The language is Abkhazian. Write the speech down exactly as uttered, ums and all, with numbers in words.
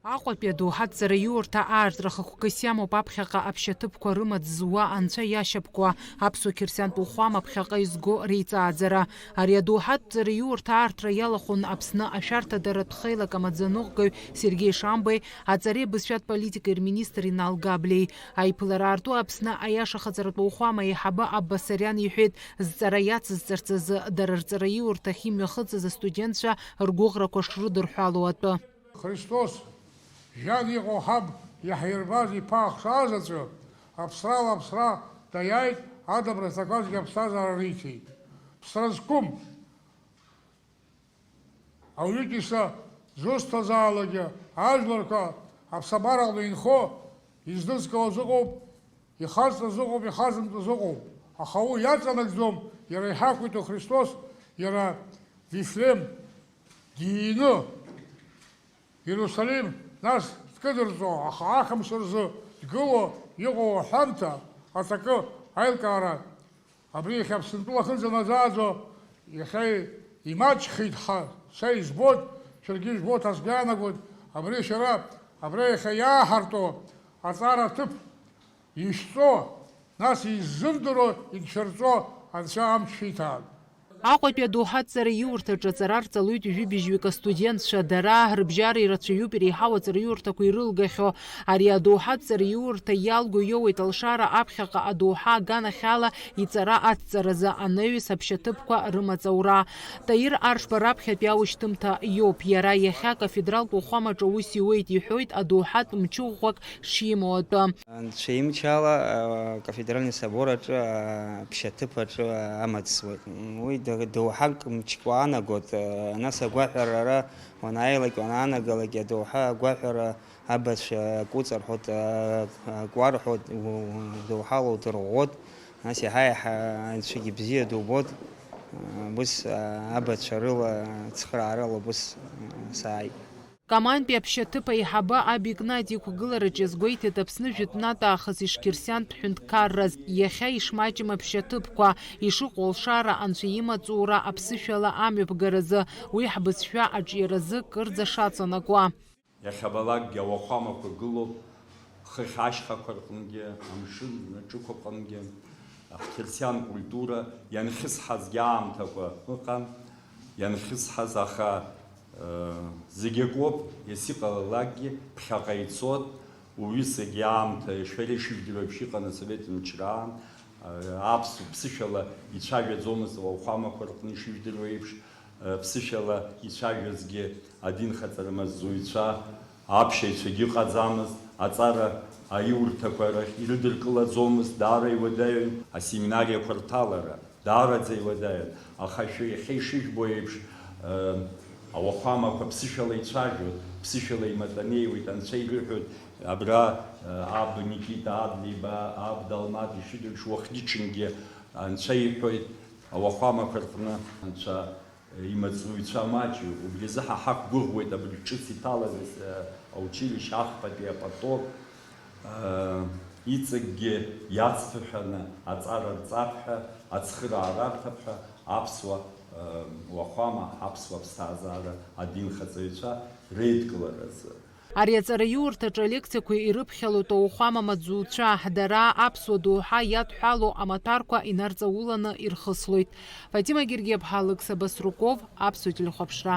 Аҟәатәи адоуҳатә ҵараиурҭа аартра хықәкыс иамоуп аԥхьаҟа аԥшьаҭыԥқәа рымаҵ зуа анцәа иашьапкуа аԥсуа қьырсиантә уахәама ԥхьаҟа изго реиҵааӡара. Ари адоуҳатә ҵараиурҭа аартра иалахәын Аԥсны ашәарҭадаратә хеилак амаӡаныҟәгаҩ Сергеи Шамбеи, аҵареи абызшәатә политикеи рминистр Инал Габлеи. Аиԥылара аарту Аԥсны аиашахаҵаратә уахәама аиҳабы Абба Сариан иҳәеит, зҵара иацызҵарц азы дара рҵараиурҭахь имҩахыҵыз астудентцәа ргәыӷрақәа шрыдырҳәало атәы. Христос, жәҩан иҟоу ҳаб иаҳирбаз иԥа ахшаа заҵәы, аԥсрала аԥсра даиааит, адамра зҭақәазгьы аԥсҭазаара риҭеит. Ԥсра зқәым, ауаҩы кьыса зусҭазаалакгьы ажәларқәа аԥсабараҟны инхо, издызкылаз ыҟоуп, ихазҵаз ыҟоуп, ихазымҵаз ыҟоуп. Аха уи иаҵанакӡом, иара иҳақәиҭу Христос, иара Вифлеем дины, Иерусалим, нас дкыдырҵо, аха ахымш рзы дгыло иҟоу аҳәамҭа аҵакы аилкаара, абри иахьа Аԥсынтәыла ахынӡанаӡааӡо, иахьа имаҷхеит ҳәа са избоит, шәаргьы ижәбоит ҳәа сгәы иаанагоит, абри шәара, абра иахьа иааҳарту аҵара аҭыԥ ишәҵо, нас иззымдыруа иагьшәырҵо Анцәа амч шәиҭаан. Аҟәатәи адоуҳатә ҵараиурҭаҿы аҵара рҵалоит ҩажәи быжьҩык астудентцәа. Дара рыбжьара ирацәаҩуп иреиҳау аҵараиурҭақәа ирылгахьоу. Ари адоуҳатә ҵараиурҭа иалго иоуеит алшара аԥхьаҟа адоуҳа аганахьала иҵара адҵаразы анаҩс аԥшьаҭыԥқәа рымаҵаура. Таир Аршба раԥхьатәи аушьҭымҭа иоуп. Иара иахьа акафедралтә уахәамаҿы аус иуеит, иҳәоит адоуҳатә мчы ӷәӷәак шимоу атәы. Анцәа имчала, а, кафедральный собор аҿы, а, ԥшьаҭыԥ аҿы, а, амаҵ зуеит. Уи д-, доуҳак мчқәа аанагоит, а, нас агәаҳәара ара уанааилак, уанаанагалак, адоуҳа агәаҳәара абацәа акәыҵа рҳәоит, а, акәа рҳәоит, у-, у-, доуҳала удырӷәӷәоит, нас иаҳа-иаҳа анцәагьы бзиа дубоит, а, убыс, а, абацәа рыла, цхыраарыла убыс, а, сааит. Камантәи аԥшьаҭыԥ аиҳабы аб Игнати иқәгылараҿ иазгәеиҭеит Аԥсны жәытәнатә аахыс ишқьырсиантә ҳәынҭқарраз, иахьа ишмаҷым аԥшьаҭыԥқәа, ишыҟоу алшара, анцәа имаҵура аԥсышәала амҩаԥгаразы, уи ҳбызшәа аҿиаразы кырӡа шаҵанакуа. Иахьабалакгьы ауахәамақәа гылоуп, хыхь ашьхақәа рҟынгьы, амшын аҿықәаҟынгьы. Ақьырсиан культура ианхьысҳазгьы аамҭақәа ыҟан, ианхьысҳаз, аха, э, зегь акоуп, иас иҟалалакгьы ԥхьаҟа ицот, уҩызагьы аамҭа, шәара ишыжәдыруа еиԥш иҟан асовет мчраан, э, аԥсуа ԥсышәала ицәажәаӡомызт ауахәамақәа рҟны ишыжәдыруа еиԥш, э, ԥсышәала ицәажәозгьы адинхаҵара маззуҩцәа, аԥшьаҩцәагьы ыҟаӡамызт, аҵара аиурҭақәа рахь ирыдыркылаӡомызт, даара иуадаҩын асеминариақәа рҭалара, даараӡа иуадаҩын, аха шәа иахьа ишыжәбо еиԥш, э, ауахәамақәа ԥсышәала ицәажәоит, ԥсышәала иматанеиуеит, анцәа ирыҳәоит, абра, э, аб Никита Адлеиба, аб Далмат ишәыдырԥш уахгьы-ҽынгьы анцәа иҳәоит, ауахәамақәа рҟны анцәа имаҵуҩцәа маҷҩуп. Убри азы ҳа ҳақәгәыӷуеит абри ҿыц иҭалаз, э, аучилишье ахԥатәи апоток, э, иҵегьгьы иацҭыҳәаны аҵара рҵап ҳәа, ацхыраара арҭап ҳәа аԥсуа, э, уахәама, аԥсуа ԥсҭазаара адинхаҵаҩцәа реидкыларазы. Ари аҵараиурҭаҿы алекциақәа ирыԥхьалоит ауахәама маҵзуҩцәа, дара аԥсуа доуҳа иадҳәалоу амаҭәарқәа инарҵауланы ирхыслоит. Фатима Гергиаԥҳа, Алықьса Басруков, Аԥсуа телехәаԥшра.